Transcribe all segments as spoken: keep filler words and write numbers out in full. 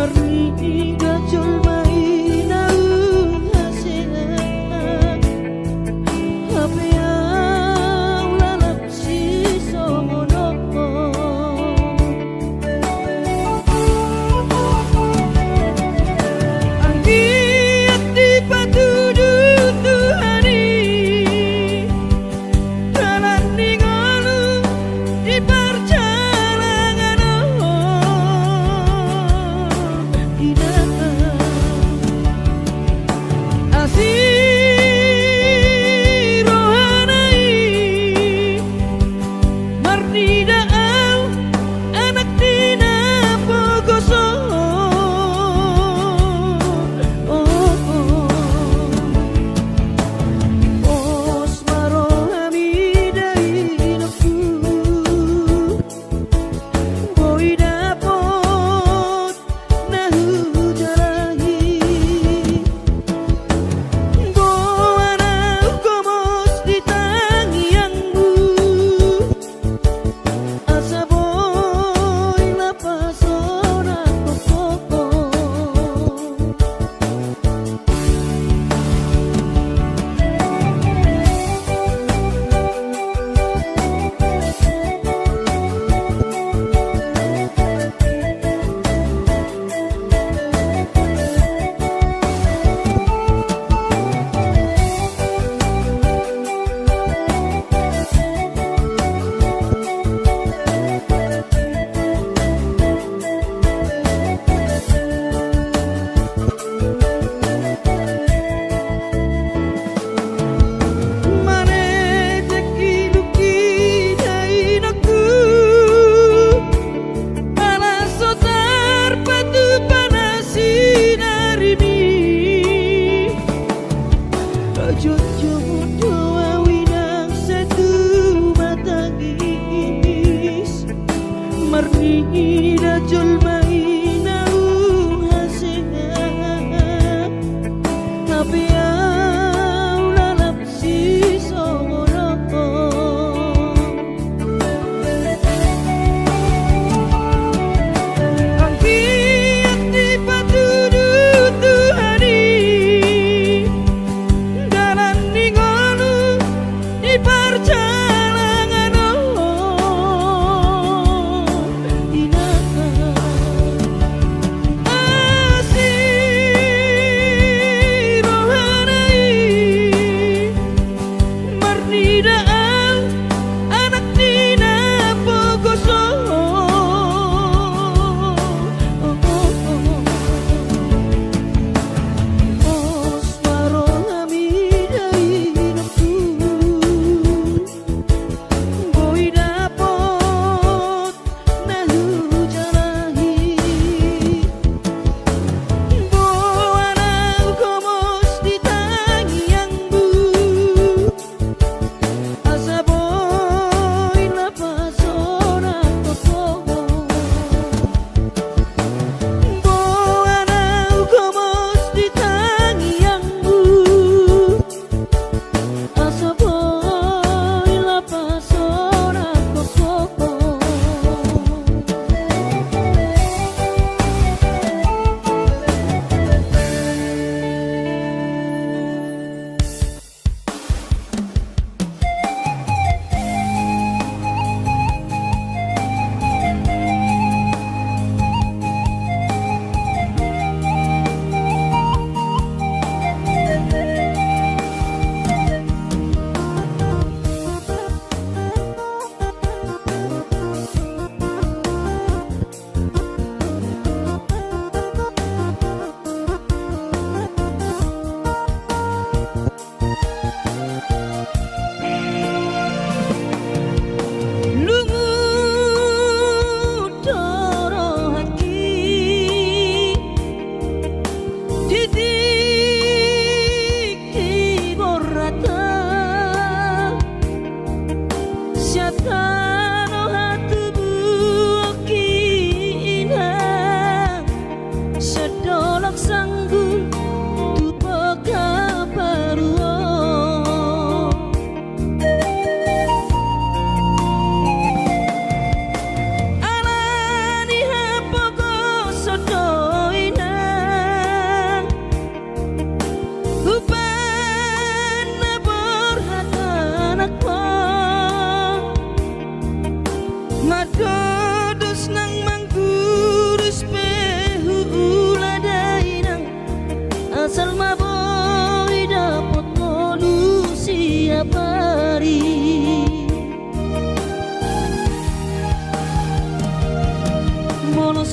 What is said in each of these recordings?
Parni ingkon jolma i naung hasea, hape au lalap sisongon on. Anggiat dipatudu Tuhan i dalan ni ngolu di parjalangan on. Inang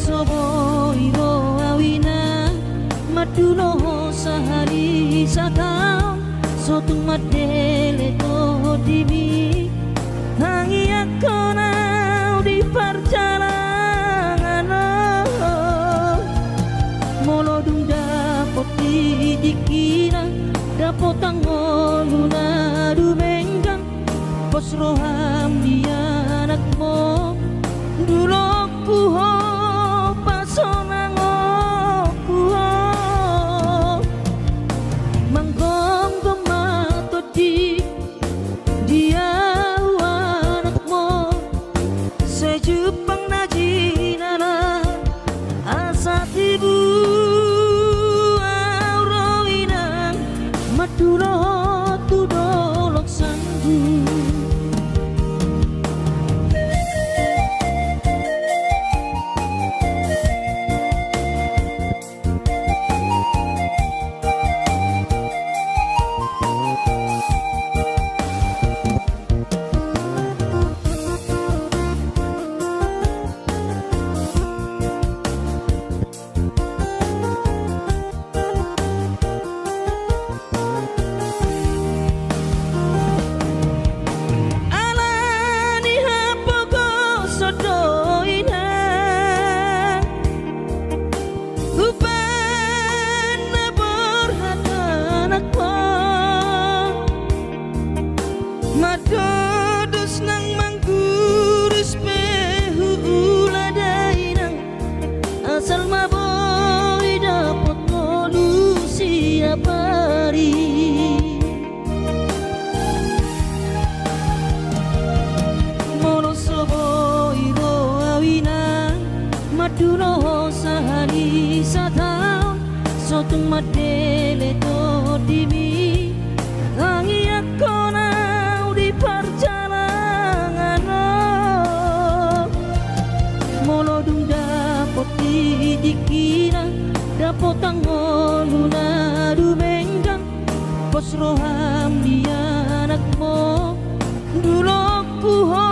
So boi ro au inang, mandulo ho sahali sataon, so tung mandele tondimi, tangiangkon au di parjalangan on. Molo dung dapot di tingkina, dapotan ngolu na dumenggan, pos roham di anakmu, dulokku ho, pasonangokku ho. Manggonggom ma tondi di au anakmu, sai jumpang na jinala, asa tibu au ro inang, mandulo ho tu dolok sanggu. Ala ni hapogoson do inang, umbahen na borhat anakmu, mandodos nang manggurus pe huula da inang, asal ma boi dapot ngolu siapari. Molo so boi ro au inang, mandulo ho sahali sataon, so tung mandele tondimi, tangiangkon au di parjalangan on. Molo dung dapot di tingkina, dapotan ngolu na dumenggan, pos roham di anakmu, dulokku ho,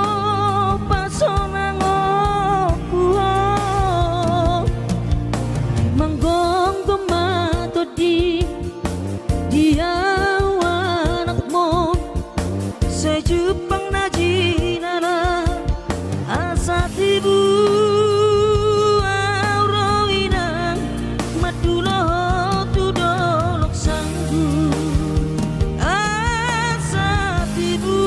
pasonangokku ho. Manggonggom ma tondi di au anakmu, sai jumpang na jinala, asa tibu au ro inang, mandulo ho tu dolok sanggu. Asa tibu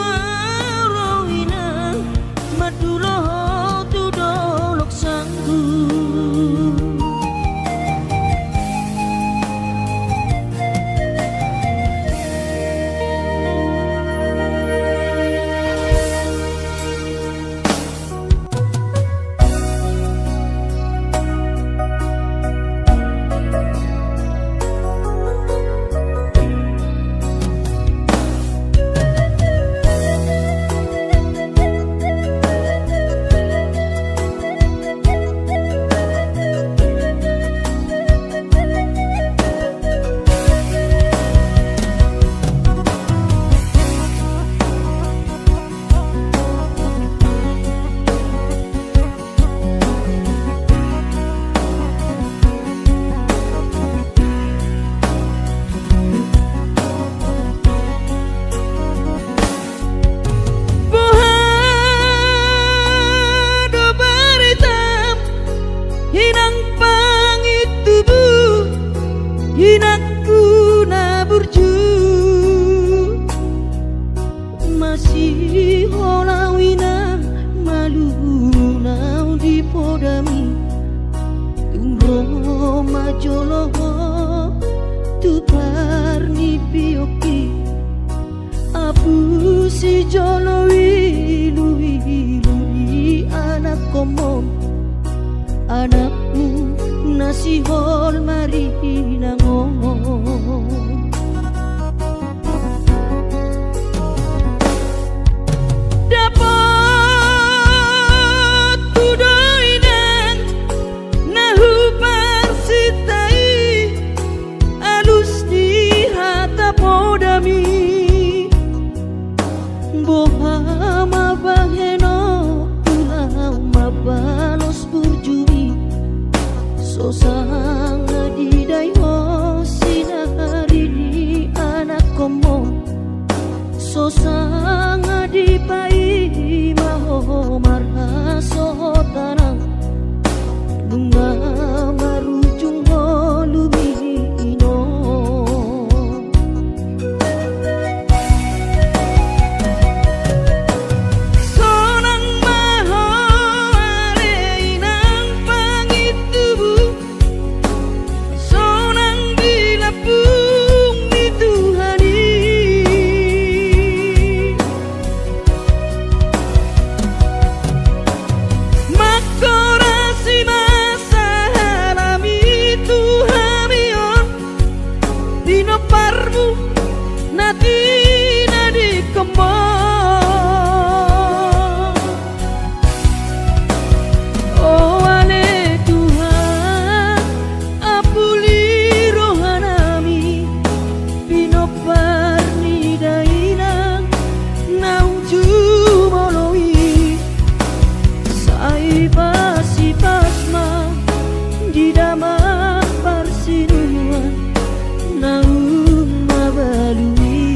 au ro inang, mandulo ho tu dolok sanggu. Boha do baretam, inang pangintubu, inangku na burju? Masihol au inang, malum au di podami. Tung ro ma jolo ho tu parnipionki, apusi jolo iluilu di anakhonmon, anakmu na sihol marinang on. Dapothu do inang na huparsinta i, alus ni hata podami. Boha ma bahenonku laho mambalos So sanga didai ho sinari ni anakkonmu, so sanga dipaima ho marhasahatan, nunga marujung ngolumi, ino. Sonang ma ho ale inang pangintubu, sonang di lambung ni Tuhan i. Mangkorasi ma sahalami tu hami on, pinomparmu na tinadingkonmu. O ale Tuhan, apuli rohanami, pinompar ni dainang na uju molo i, sai pasipas ma di damang parsinuan naung mabalu i.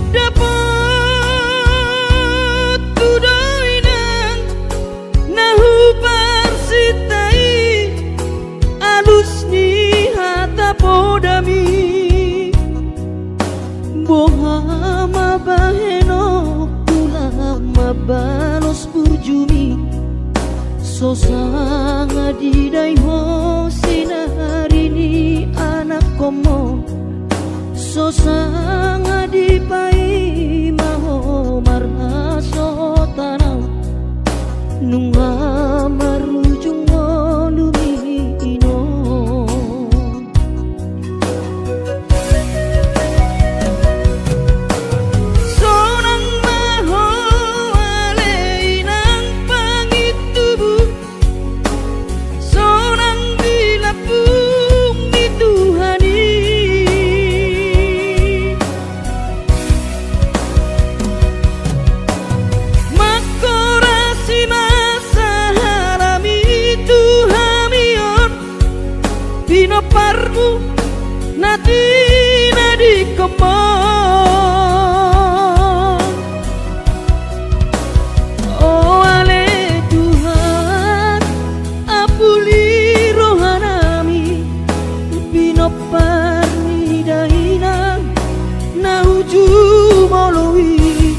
Dapothu do inang na huparsinta i, alus ni hata podami. Boha ma bahenonku laho mambalos burjumi? So sanga didai ho sinari ni anakkonmu, so sanga dipaima ho marhasahatan, nunga marujung ngolumi, ino. Sonang ma ho ale inang pangintubu, sonang di lambung ni Tuhan i. Mangkorasi ma sahalami tu hami on, pinomparmu na tinadingkonmu. O ale Tuhan, apuli rohanami, pinompar ni dainang na uju molo i,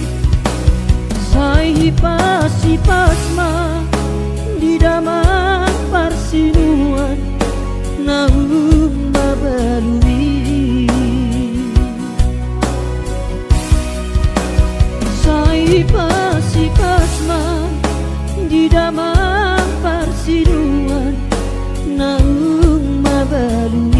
sai pasipas ma di damang parsinuan naung mabalu i. Sai pasipas ma di damang parsinuan naung mabalu i.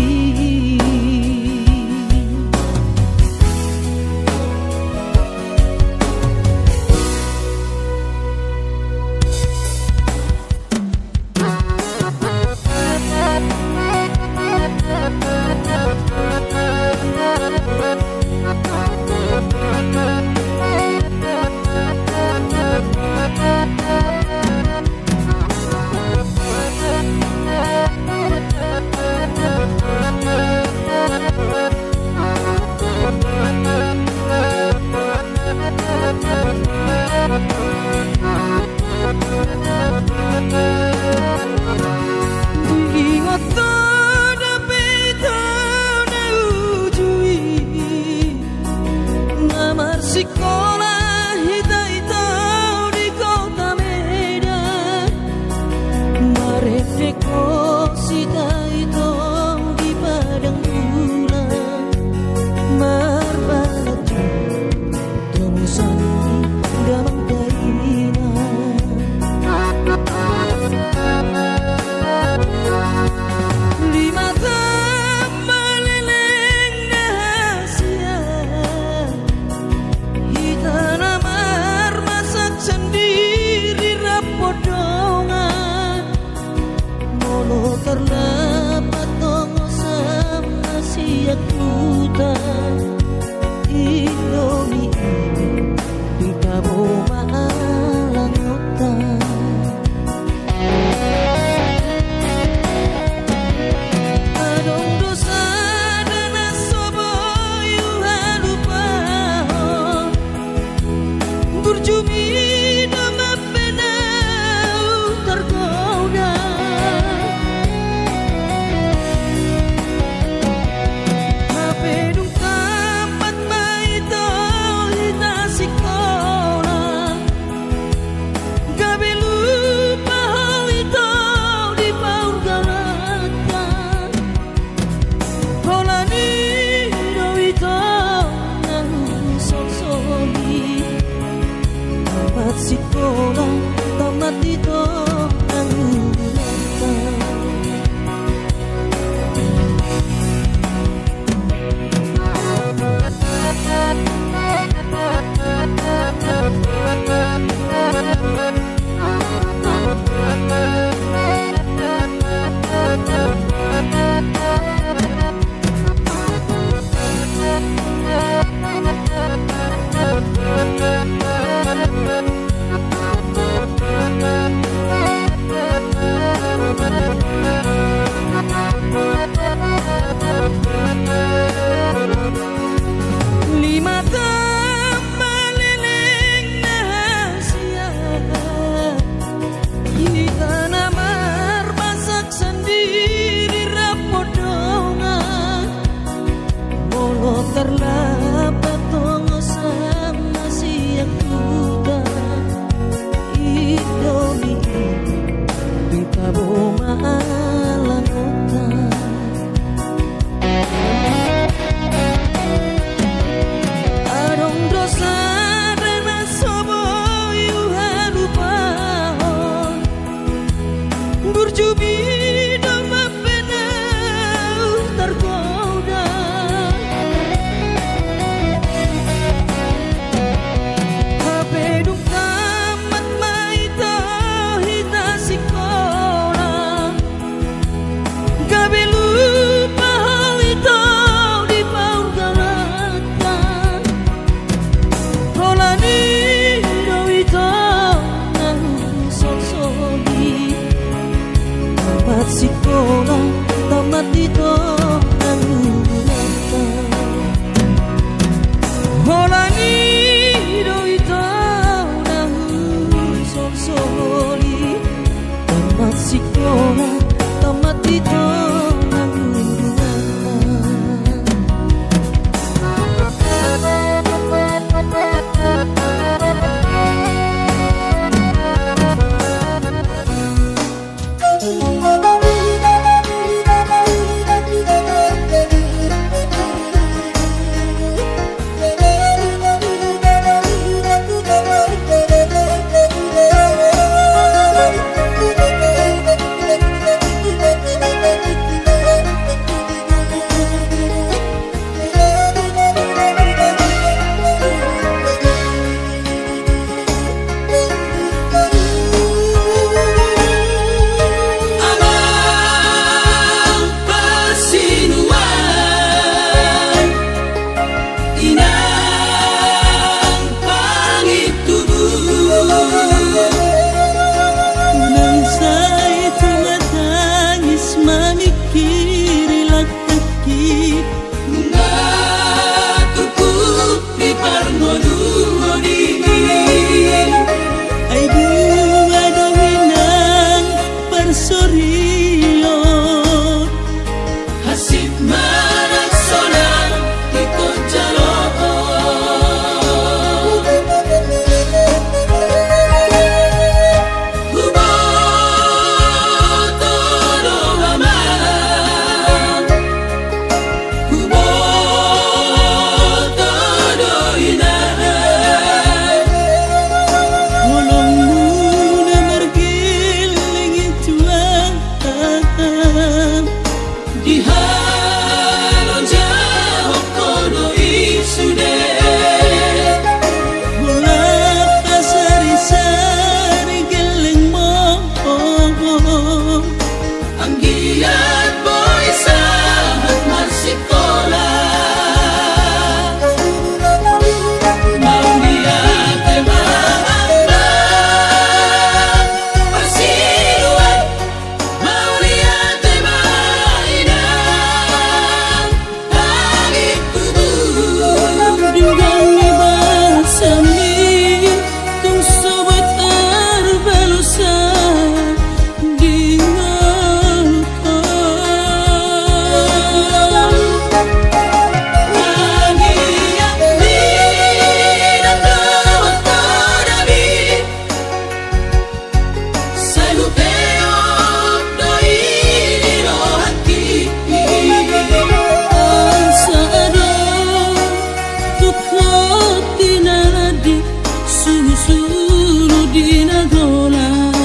Sulu di na golang.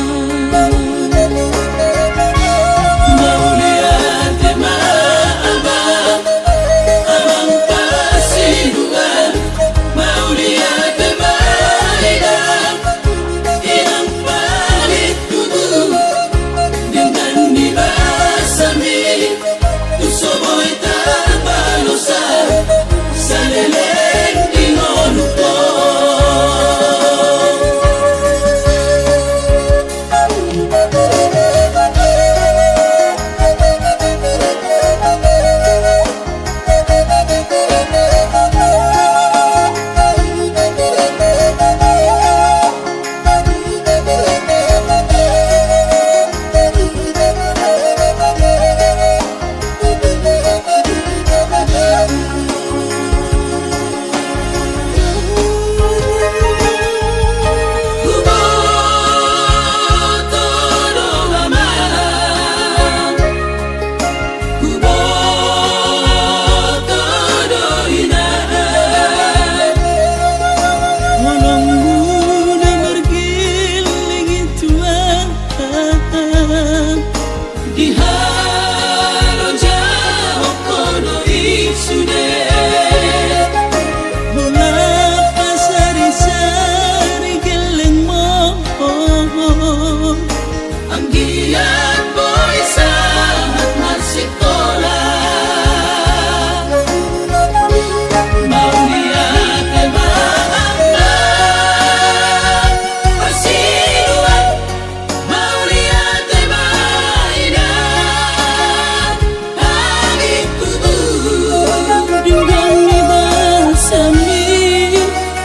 Mauliate ma Amang, Amang Parsiduan, mauliate ma Inang, Inang Paling Tutu, denggan ni basami, tu so boi tarbalosa saleleng di ngolunta. Holongmuna margeleng i Tuhan, di halojaon Ho do i sude. Holan pasarisari gellengmu, anggiat boi sahat marsikola. Mauliate ma Amang Parsiduan, mauliate ma Inang Paling Tutu, denggan ni basami,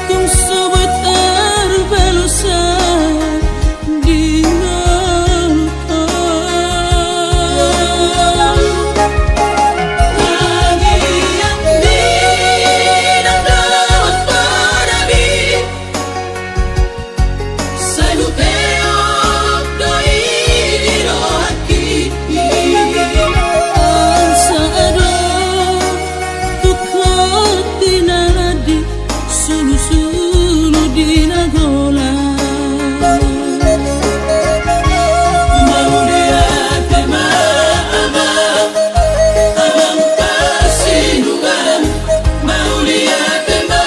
tung so boi tarbalosa di ngolunta. Tangiang ni inang dohot poda i, sai hupeop do i di rohangki. Asa adong tu ho tinalandi, sulu-sulu di na golang. Mauliate ma Amang, Amang Parsiduan, mauliate ma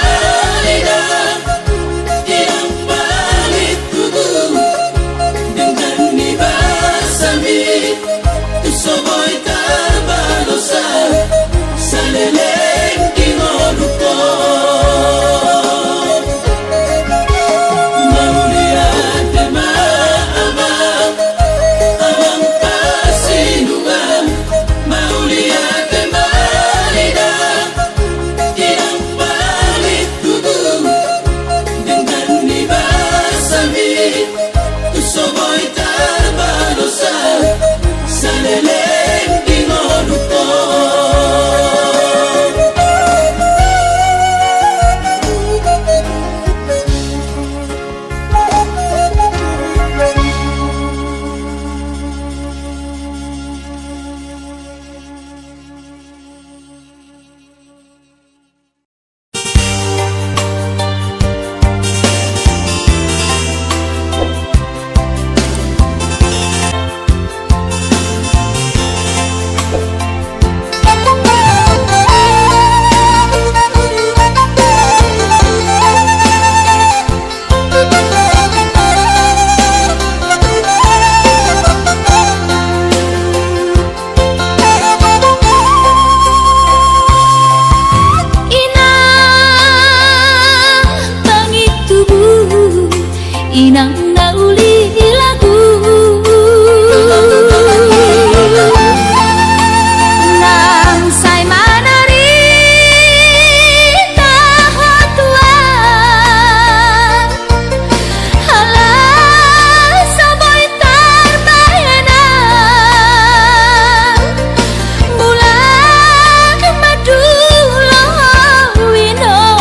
Inang, Inang Paling Tutu, denggan ni basami, tu so boi tarbalosa saleleng di ngolunta. Mauliate ma Amang, Amang Parsiduan, mauliate ma Inang, Inang Paling Tutu, denggan ni basami, tu so boi tarbalosa saleleng di ngolunta. Inang tangi tubu, inang na uli lagu. Nang sai manarita ho Tuhan, ala so boi tarbahenan, mulak ma dulu ho inong.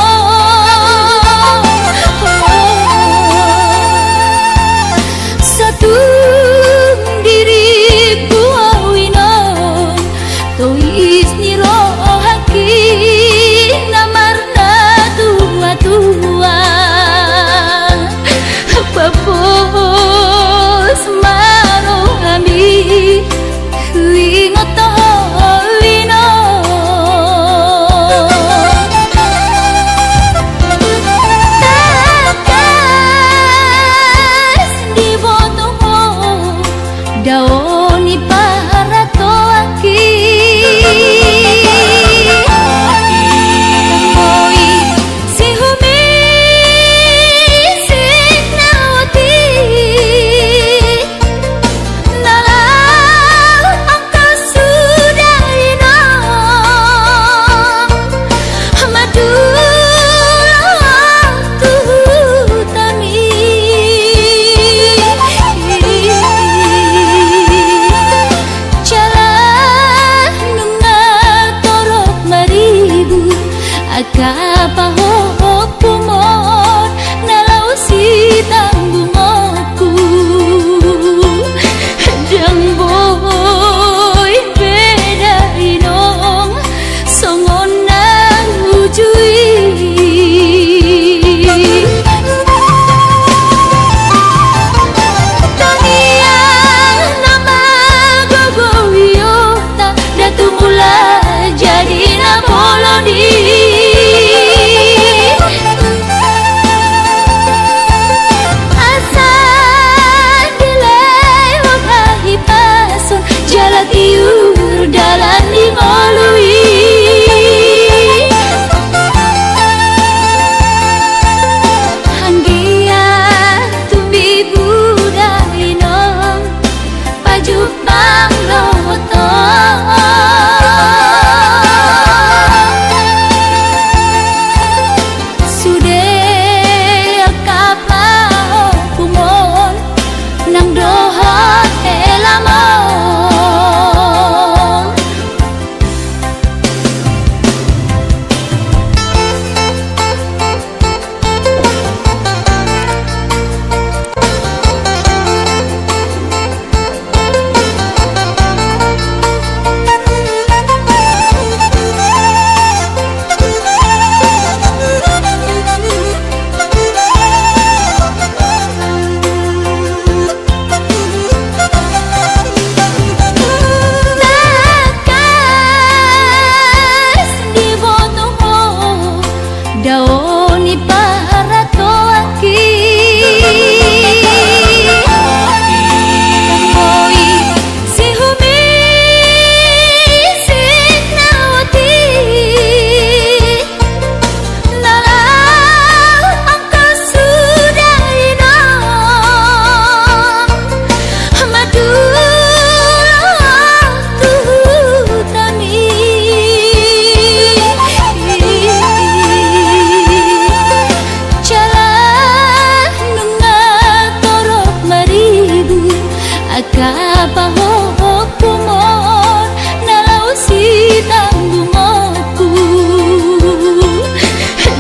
Apa hohom on na laho sitanggungonku,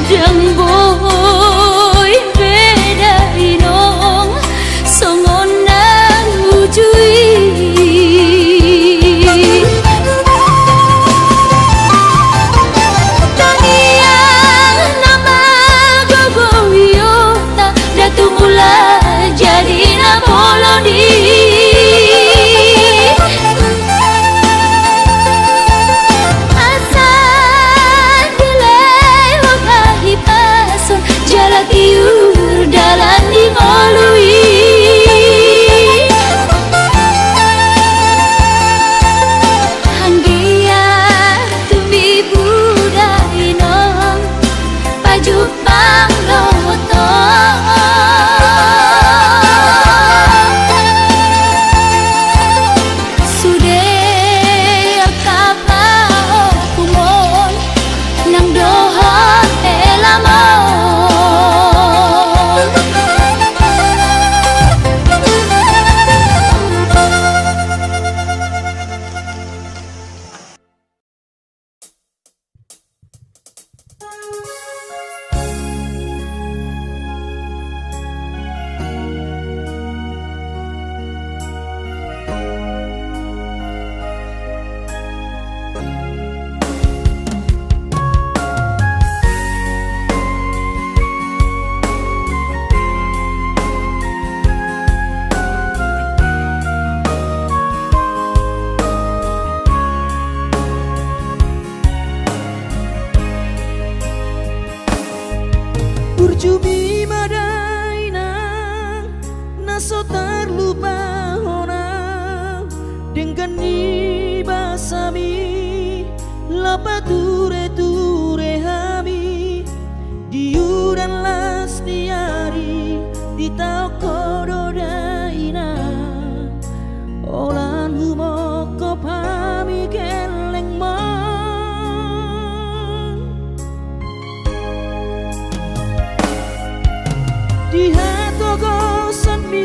ndang boi be da inong songon na uju i. Tangiang na margogo i, ota, da tumula jadi na bolon i. Asa dilehon hahipason jala tiur dalan di ngolu i. Anggiat tumbi buda inong pajumpang dohot ho. Sude angka pahohom on nang dohot helamon. Burjumi ma da inang na so tarlupa hona, denggan ni basami laho patureture hami. Di udan las ni ari ditaon ho do da inang, holan humongkop hami gellengmon. Di hatogosanmi,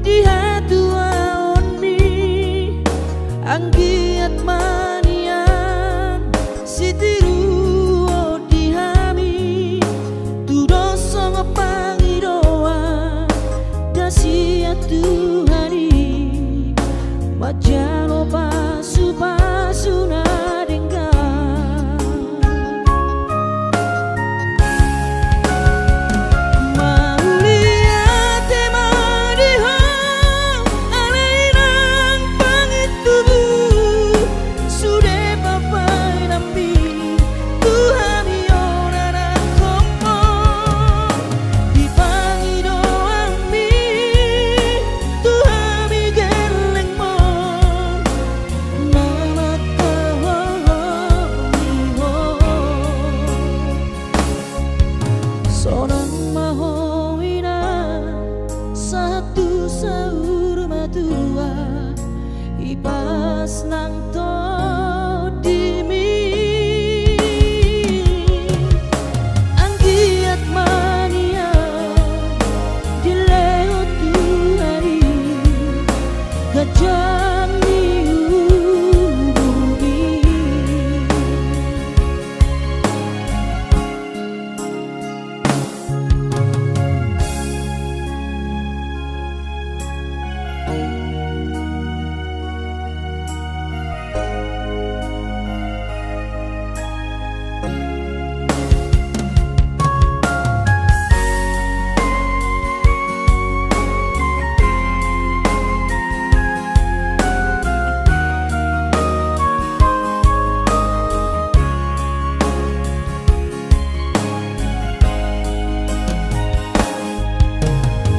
di hatuaonmi, anggiat ma nian sitiruon di hami, tudos songon pangidoan da sian Tuhan i, manjalo pasupasu na denggan. Mauliate ma di Ho ale inang pangintubu, sude pambahenanmi tu hami on anakkonmu, di pangidoanmi tu hami gellengmon, na mangkaholongi Ho. Sonang ma Ho inang sahat tu saur matua, hipas nang tondimi. Anggiat ma nian dilehon Tuhan i ganjang ni umurmi.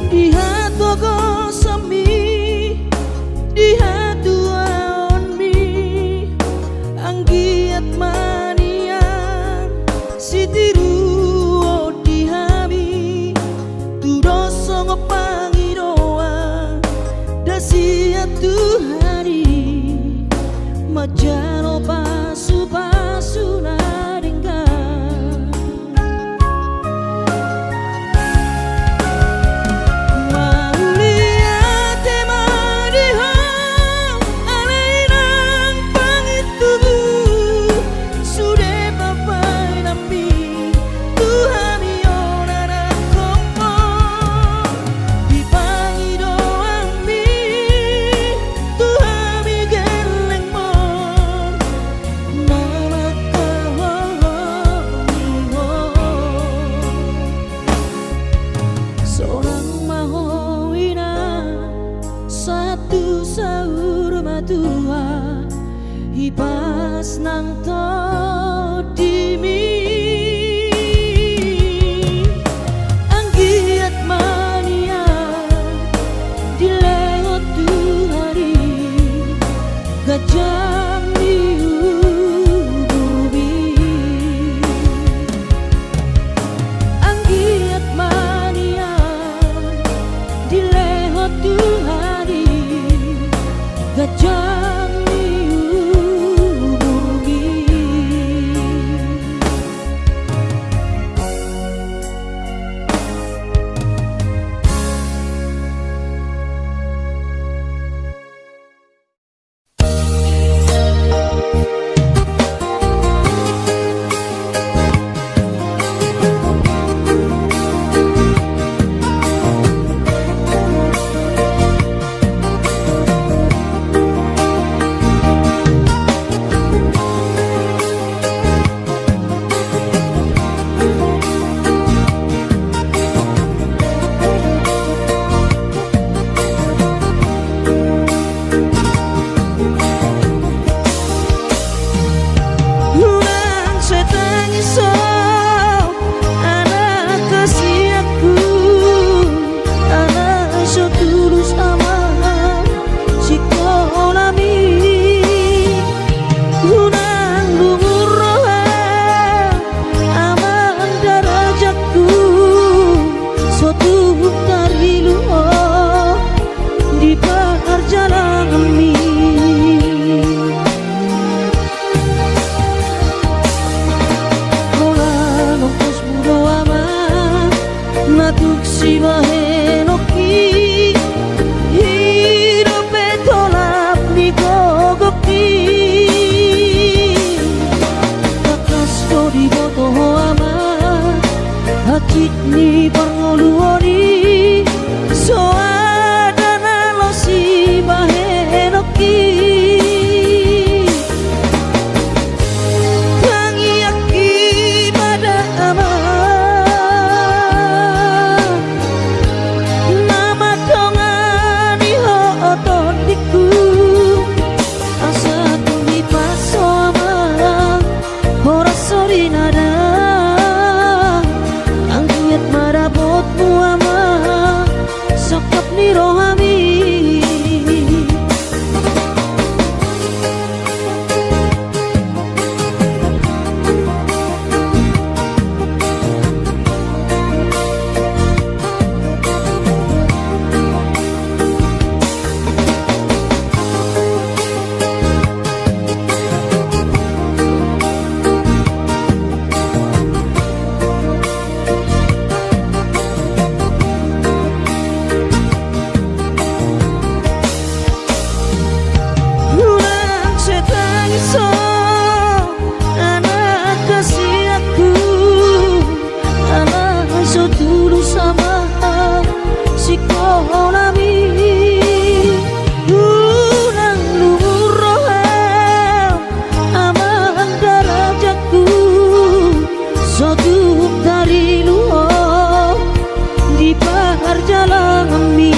Di hatogosanmi, di hatuaonmi, anggiat ma nian sitiruon di hami, tudos songon pangidoan da sian Tuhan i, manjalo pasupasu na denggan. Mauliate ma Tondimi, anggiat ma nian dilehon Tuhan i ganjang ni umurmi. Anggiat ma nian dilehon Tuhan i ganjang ni umurmi. Unang sai tangis ho, anak kesayanganku, ala so tulus amang sikolami. Unang lungun roha, amang darajatku, so tung tarilu ho di parjalananmi. Holan ongkosmu do amang na tung sibahenonki, i dope tolap ni gogongki. Tangkas do diboto ho amang hansit ni parngoluon i, so ada na loas sibahenonki. Tangiangki ma da amang, na mandongani ho tondingku, asa tung dipaso amang horas sori na da. Anggiat ma dapotmu amang sangkap ni rohami. Unang sai tangis ho, anak kesayanganku, ala so tulus amang sikolami. Unang lungun roham, amang darajatku, so tung tarilu ho di parjalananmi.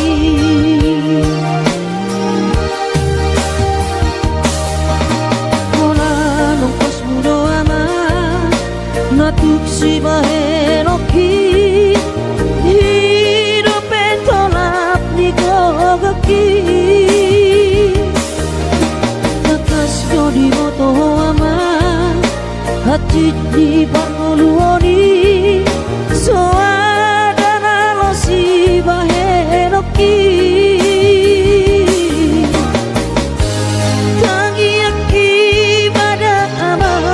Holan ongkosmu do amang na tung sibahenonki, i dope tolap ni gogongki. Tangkas do diboto ho amang hansit ni parngoluon i, so ada na loas sibahenonki. Tangiangki ma da amang,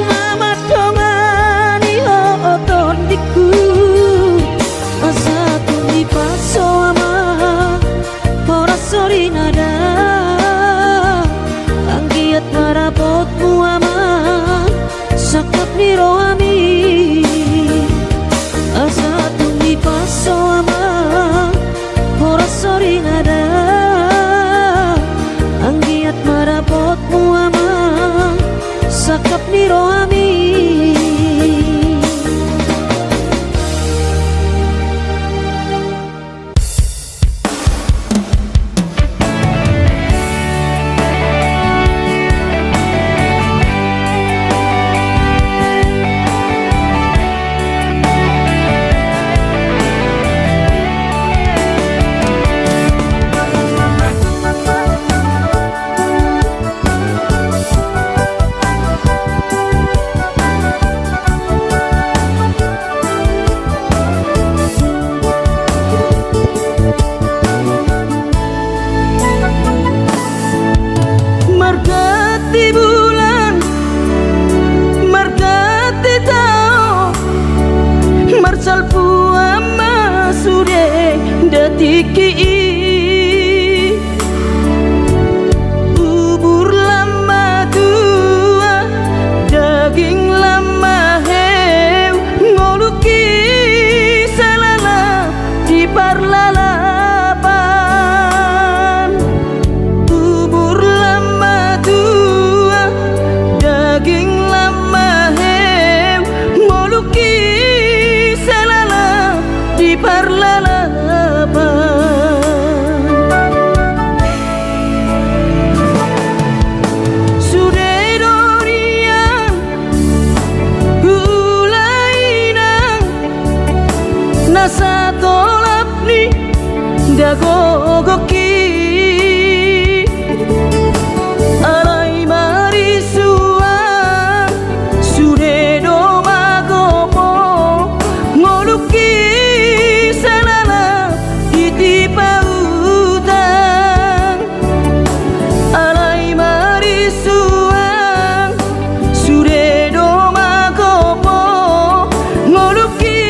na mandongani ho tondingku, asa tung dipaso amang horas sori na da. Anggiat ma dapot Tingki i, umur lam matua, daging lam maheu, ngolungki sai lalap di parlalapan. Umur lam matua, daging lam maheu, ngolungki sai lalap di parlalapan. Sude do nian ulaina na satolap ni dagogoki. Alai marisuang sude do magomo, ngolungki sai lalap di tipa utang. Alai marisuang sude do magomo, ngolungki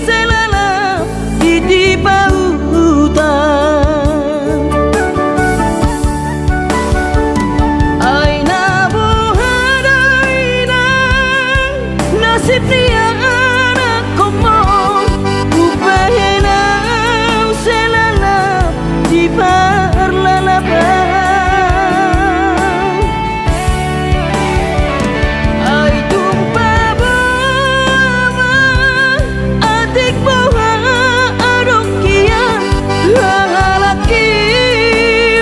sai lalap di tipa utang. Ai na boha do inang nasib ni anakkonmu, umbahen ahu sai lalap di parlalapan. Ai tung paboa ma atik boha adong hian, halak i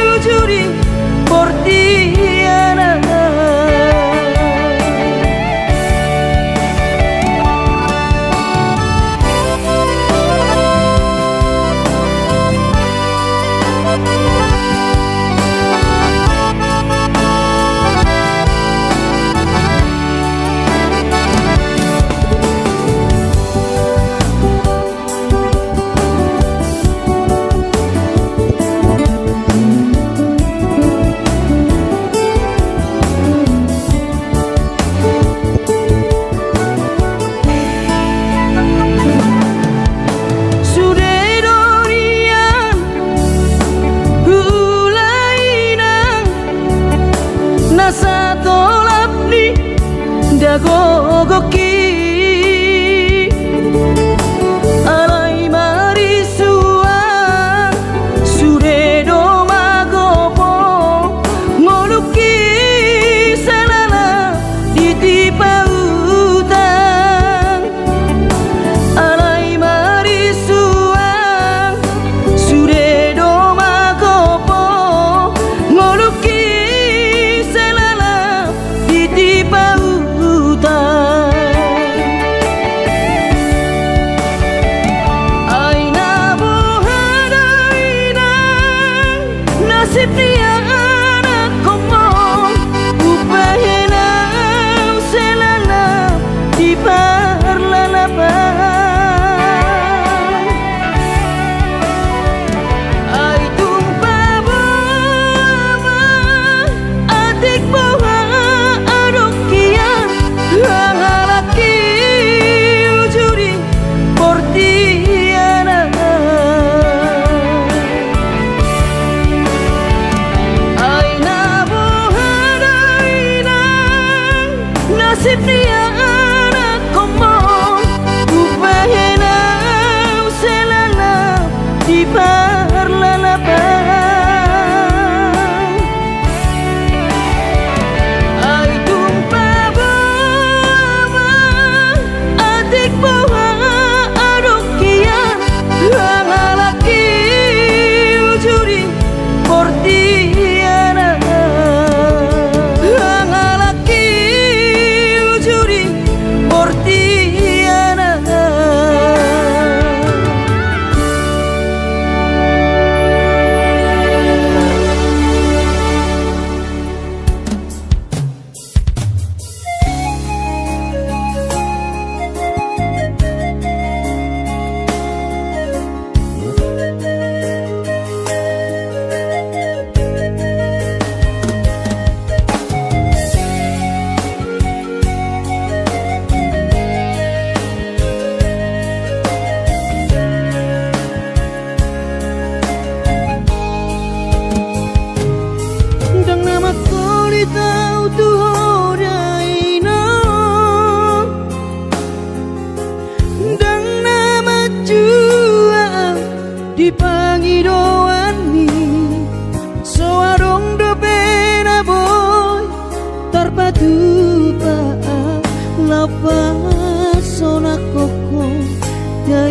uju di portibi on.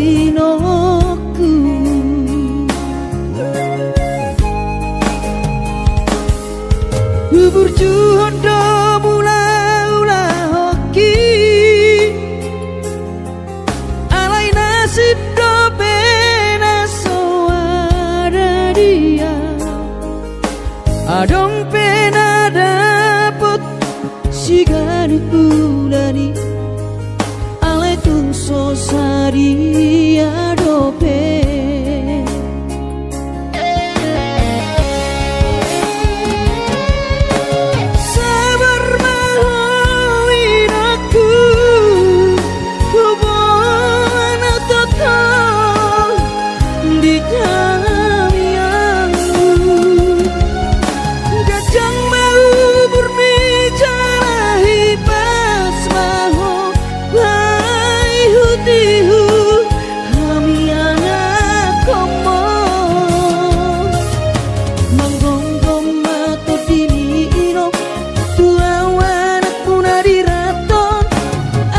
inongku. Huburjuhon do mulaulahonki, alai nasib dope na so ada dia. Adong pe na dapot siganup bulan i, alai tung so sadia dope. Sabar ma ho inongku, huboan ma tongtong di tangiangmu. Ganjang ma umurmi jala hipas ma ho, bahen hutihut hami anakkonmu. Manggomgom ma tondimi inong, tu ahu anakmuna di raton,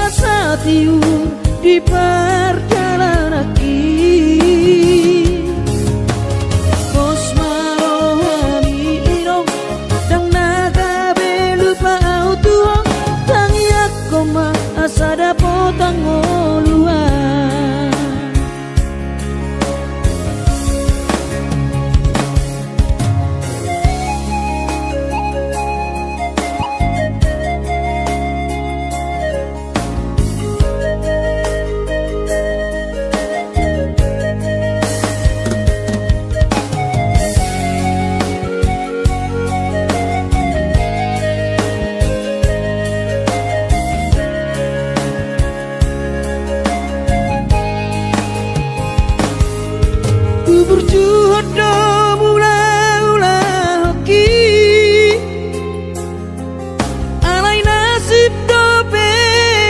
asa tiur di pardalananki. Pos ma rohami inong, ndang na gabe lupa ahu tu ho, tangiangkon ma asa dapot hangoluan. Huburjuhon do mulaulahonki, alai nasib dope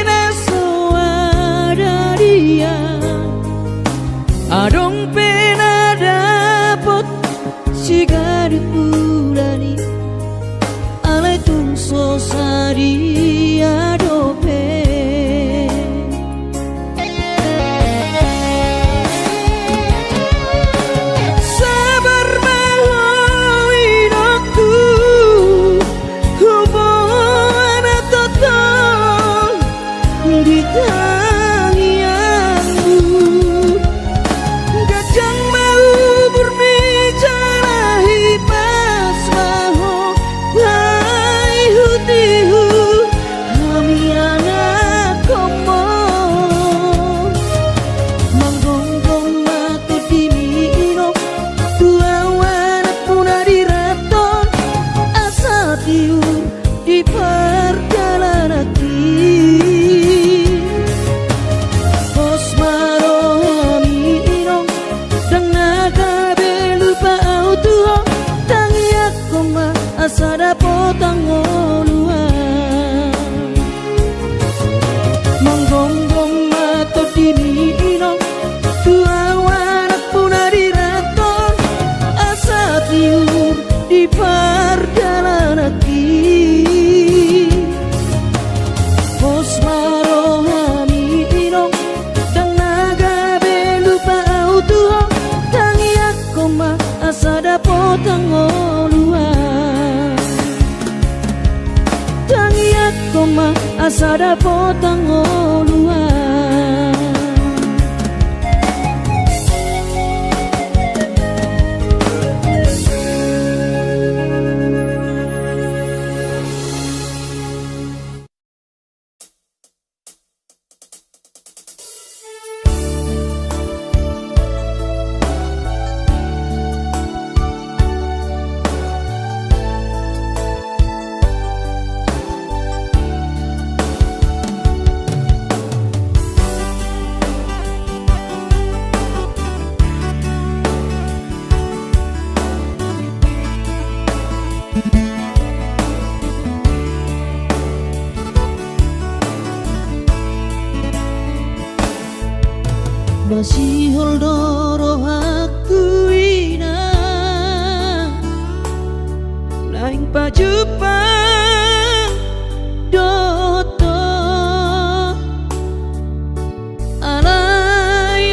na so ada dia. Adong pe na dapot siganup bulan i, alai tung so sadia dope. Sabar ma ho inongku, huboan ma tongtong di tangiangmu. Ganjang ma umurmi jala hipas ma ho, bahen hutihut hami anakkonmu. Manggomgom ma tondimi inong, tu ahu anakmuna di raton, asa tiur di pardalananki. Pos ma rohami inong, ndang na gabe lupa ahu tu ho, tangiangkon ma asa dapot hangoluan. Manggomgom ma tondimi inong, tu ahu anakmuna di raton, asa tiur di pardalananki. Pos ma rohami inong, ndang na gabe lupa ahu tu ho, tangiangkon ma asa dapot hangoluan. Tangiangkon ma asa dapot hangoluan. Masihol do rohangku inang, naeng pajumpang dohot ho. Alai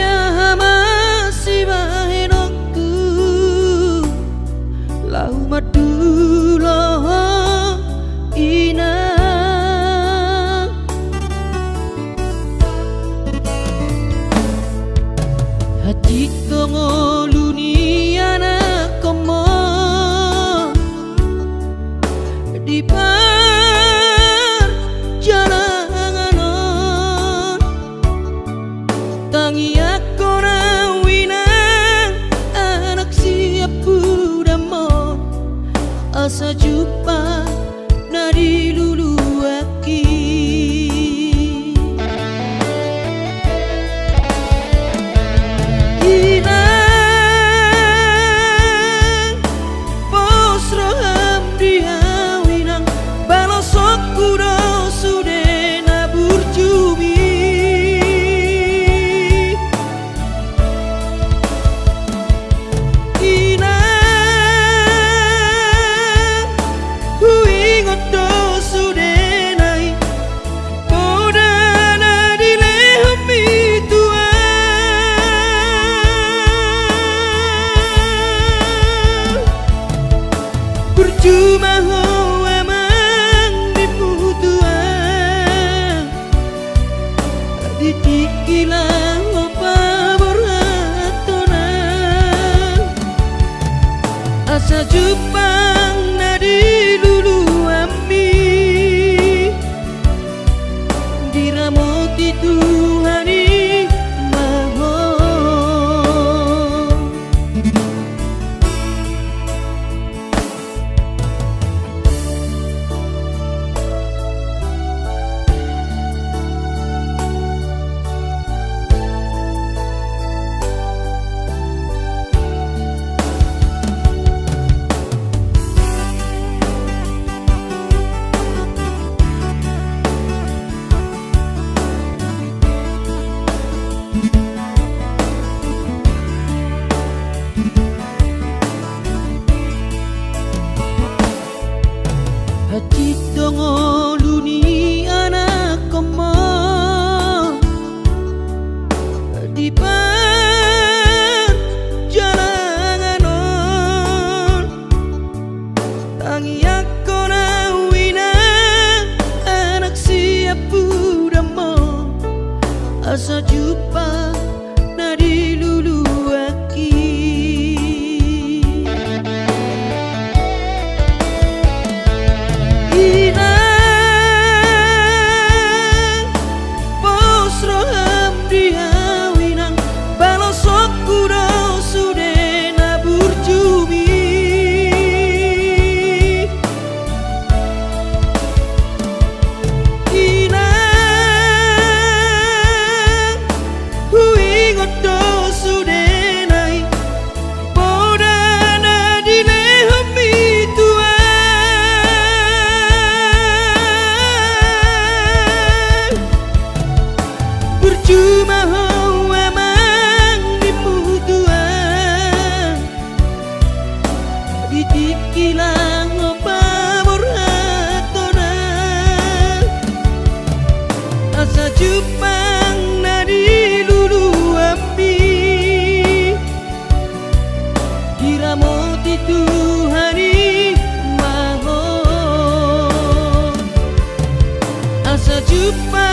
Asa jumpang na diluluanki. Inang, pos roham di ahu inang, balosonku do sude na burjumi. Inang, huingot do sudena i poda na dilehonmi tu ahu. Burju ma ho amang di hutuan. Di tingki laho paborhathon ahu, asa jumpang na diluluanmi, diramoti Tuhan i ma ho. Hansit do ngolu ni anakhonmu di parjalangan on. Tangiangkon ahu inang anak siampudanmu, asa jumpang na diluluanki. Inang, pos roham di ahu inang, balosonku do sude na burjumi. Inang, huingot do sudena i poda na dilehonmi tu ahu. Burju ma ho amang di hutuan. Di tingki laho paborhathon ahu, asa jumpang na diluluanmi, diramoti Tuhan i ma ho. Asa jumpang